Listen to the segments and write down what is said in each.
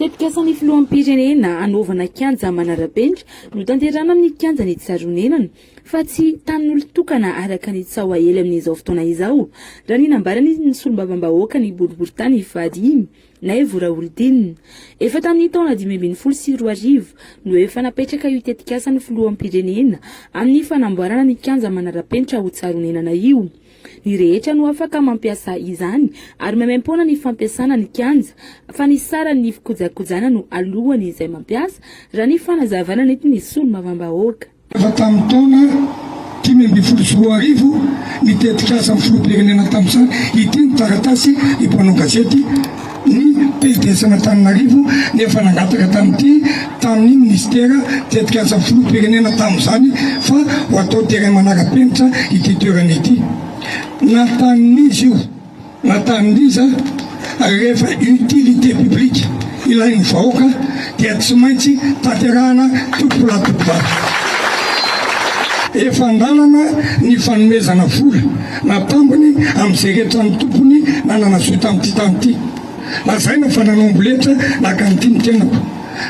Tetikasan'ny filoham-pirenena hanaovana kianja manara-penitra no tanterahina amin'ny kianjan'i Tsaronenana fa tsy tanin'olon-tokana araka ny tsaho aely amin'izao fotoana izao, raha ny nambaran'ny solombavambahoaka ny boriborintany fahadimy, Naivo Raholdina. Efa tamin'ny taona 2015 no efa napetraka io tetikasan'ny filoham-pirenena amin'ny fanamboarana ny kianja manara-penitra ao Tsaronenana io. Ny rehetra no afaka mampiasa izany ary maimaimpoana ny fampiasana ny kianja fa ny saran'ny fikojakojana no alohan'izay mampiasa, raha ny fanazavana nentin'ny solombavambahoaka. Efa tamin'ny taona 2015 ny tetikasan'ny filoham-pirenena tamin'izany, ity ny taratasy ny mpanao gazety ny PDS an'Antananarivo no efa nangataka tamin'ity tamin'ny minisitera tetikasa filoham-pirenena tamin'izany fa ho atao terrain manara-penitra ity toerana ity. Na tanin'iza io na tanin'iza rehefa utilité publique ilain'ny vahoaka dia tsy maintsy tanterahana tompokolahy tompovavy. Efa an-dalana ny fanomezana vola na tambiny amin'izay rehetra ny tompony nanana zo tamin'ity tany ity. Lazaina fa nanao amboletra naka an'ity ny tenako.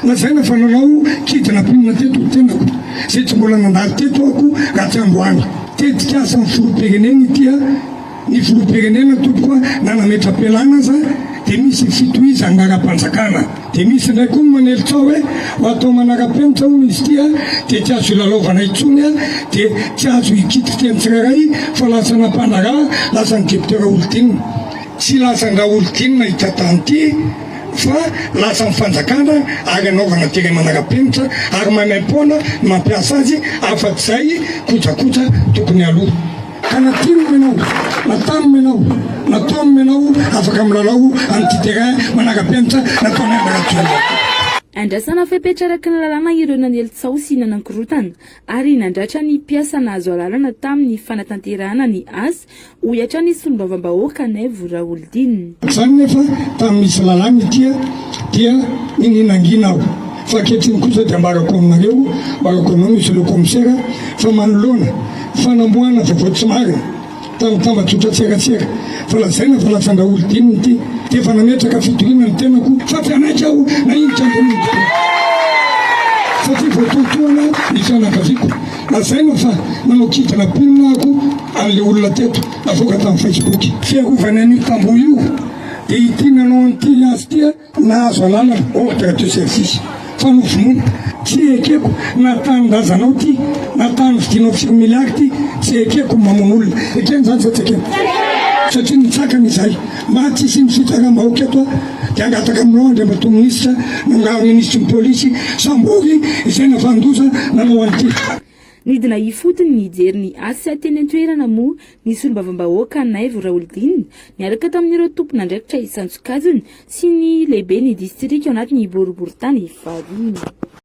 Lazaina fa nanao kidnapping teto ny tenako, izay tsy mbola nandalo teto aho raha tsy androany. Tetikasan'ny filoham-pirenena ity a! Ny filoham-pirenena tompoko a, na nametra-pialana aza dia misy fitohizana ara-panjakana. Dia misy indray koa ny manely tsaho hoe ho atao manara-penitra hono izy ity a, dia tsy azo ilalaovana intsony a, dia tsy azo ikitikitihana tsirairay fa lasa nampandraharaha, lasa ny député Raholdina. Tsy lasan-dRaholdina ity tany ity fa lasan'ny fanjakana ary anaovana terrain manara-penitra ary maimaim-poana ny mampiasa azy afa-tsy izay kojakoja tokony aloa. Ka na tianao ianao, na taminy ianao, na taominy ianao, afaka milalao amin'ity terrain manara-penitra nataon'i Andry Rajoelina ity. Andrasana fepetra araka ny lalàna ireo nanely tsaho sy nanankorontana ary nandratra ny mpiasa nahazo alalana tamin'ny fanatanterahana ny asa, hoy hatrany ny solombavambahoaka Naivo Raholdina. Izany nefa tamin'ny misy lalàna ity dia ninia nangina aho fa ankehitriny kosa dia ambarako aminareo, ambarako aminao Monsieur le Commissaire fa manoloana Fanamboahana vaovao tsy marina tamin'ny tambajotran-tserasera fa lazaina fa lasan-dRaholdina ity dia efa nametraka fitoriana ny tenako fa tsy hanaiky aho na inona amboniny tokoa satria voatohitohana ny fianakaviako. Lazaina fa nanao kidnapping ako an'ilay olona teto navoaka tamin'ny Facebook. Fiarovana an'io tamboho io dia ity nanao an'ity azy ity. Nahazo alalana, ordre de service, fa novonoina. Tsy ekeko na tanindrazanao ty na tany vidinao firy milliard ty, tsy ekeko ny mamono olona. Ekena izany sa tsy ekena? Satria nitsakana izahay. Mba tsy hisian'ny fitsaram-bahoaka eto aho dia hangataka aminao Andriamatoa Minisitra, nangaro Minisitry ny Polisy, sambory izay navanon-doza nanao an'ity. Nidina ifotony nijery ny asa teny an-toerana moa ny solombavambahoaka Naivo Raholdina niaraka tamin'ireo tompon'andraikitra isan-tsokajiny sy ny lehiben'ny distrika ao anatin'ny boriborintany fahadimy.